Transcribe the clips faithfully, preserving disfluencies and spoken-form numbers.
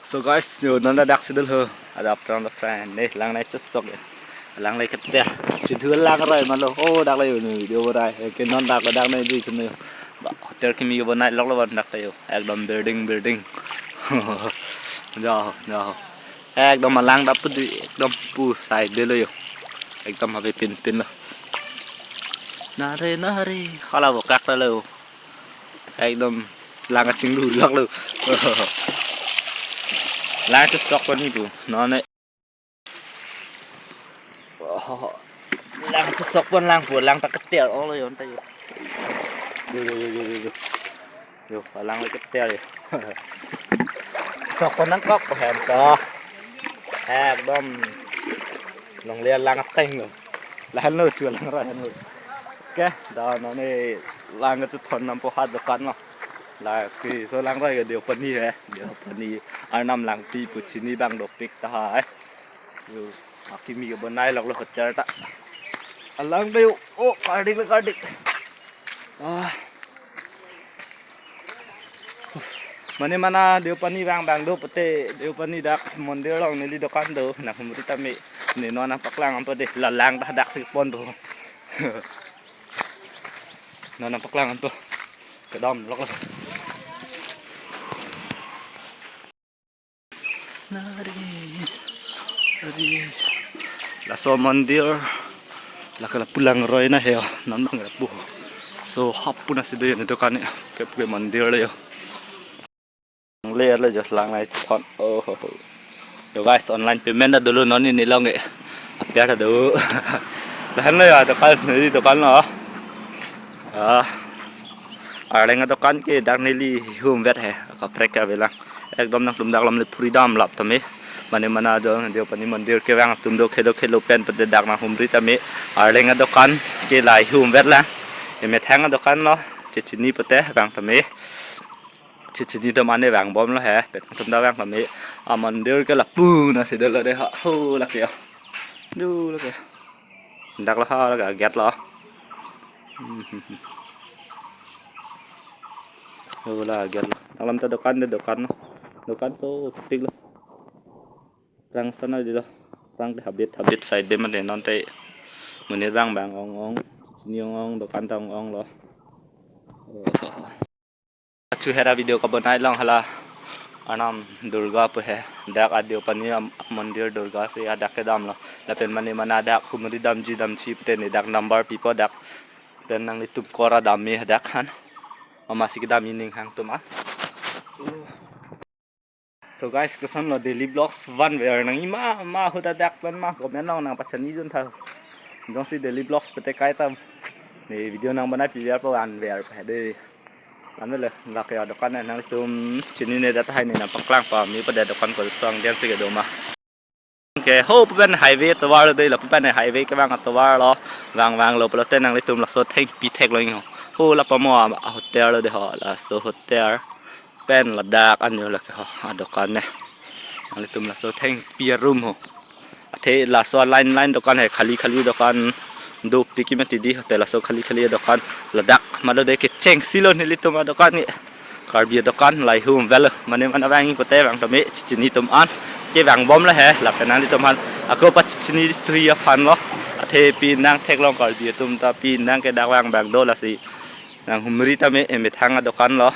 So guys, yo non dak sidul ho. Ada aphrang aphrang ne lang nai chosok ya. Lang nai keter. Chidul lang rai malo. Oh, dak le yo ne video borai. Ke non dak dak nai di kene. Ba hotel kimi yo bonai lok lo ban dak ta yo. Ekdom building building. Jo jo. Ekdom alang dap pu di ekdom pu side de lo yo. Ekdom habe pin pin lo. Nare nare hala bokak ta lo. Ekdom lang kachinglu lak lo. Lang chosok pon ni pu. Non ne. Lang chosok pon lang pu lang ta keter ong lo yo ta yo. Yo yo yo yo yo. Yo. Yo, lang le keter yo. Sok pon nangkok ko hem to. Ekdom. Longle lang ateng lo. Lahan lo chu lang ra han lo. Ke, da non ne lang kachethon nam po ha dokan lo. La ke so lang ra ke Deopani he. Deopani Arnam Langpi pu chini abang dopik ta hai. Yo, akimi ke bonai lok lo hotel ta. Alang ta yo, oh, kardik le kardik. Ah. Mane mana Deopani vang abang do pute Deopani dak mondir along neli dokan do nanghumri tame ne non nangpaklang ampo de la lang dak dak si pon do. Non nangpaklang ampo. Kedam lok lo. Nari. Nari. Laso mondir. Lake lapu langroi na he. Non bang lapu. So hap puna si do yo ne dokan ne. Ke pu ke mondir le yo. Le le just lang nai thon. Oh ho ho. Yo guys, online payment ta dolo non ne long e. Apya ta do. Lahan le ya dokan, neli dokan lo. Ah. Arleng adokan ke dak neli hum vet he. Kaprek ke avelang. Ekdom nangtum dak lam le phuri dam lap tame. Mane mana jo Deopani mondir kevang atum do khelo khelo pen pute dak nanghumri tame. Arleng adokan ke lahai hum vet lang. Emethang adokan lo. Chechini pute vang tame. Chechini atum ane vang bom lo he. Pen atum dak vang tame. Amondir ke lapu na si do lo de ha. Ho lake ya. Du lake. Dak lo ha lake gate lo. Hmm, hmm, hmm. Yo la gate lo. Dak lam ta dokan de dokan lo. Dokan to tik lo. Rang sana di lo. Rang de habit habit side de mane non te. Monit vang vang ong ong. Ni ong ong dokan ta ong ong lo. Oh. Achu hera video kabonai long hala Arnam Durga pu he. Dak a Deopani am-, mondir Durga si adak kedam lo. Lapen mane mana dak humri damji damji pute ne dak number pipo dak. Pen nanglitum kora dam me dak han. Mama si kedam ining hang tuma. So guys, koson lo daily vlogs van ver nang ima ma huda dak pen ma comment long nangpachini dun tha. Jongsi daily vlogs pute kai tam. Ne video nangbonai pi ver po van ver pa de. Lamle lake adokan ne nangtum chinine dak hai ne nangpaklang pa mi pa de dokan kosong den si kedo ma. Ke ho pu pen highway tovar de lapu pen highway kevang atovar lo vang vang lo pulote nanglitum laso thengpi thek lo ho. Ho la pamo a, a hotel lo de ho laso hotel pen ladak anyo lake ho adokan ne. Nanglitum laso thengpi room ho. Athe laso line line dokan he khali khali dokan dopik mati di hotel laso khali khali dokan ladak malo de kechengsi lo nelitum adokan ni. Karbi adokan lahai hum vet lo mane mana vang pute vang tame chechini atum an kevang bom lo he lapen nanglitum an ako pachini thui aphan lo athe pi nang theklong Karbi atum ta pi nang ke dak vang vang do lasi nanghumri tame emethang adokan lo.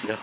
Jo.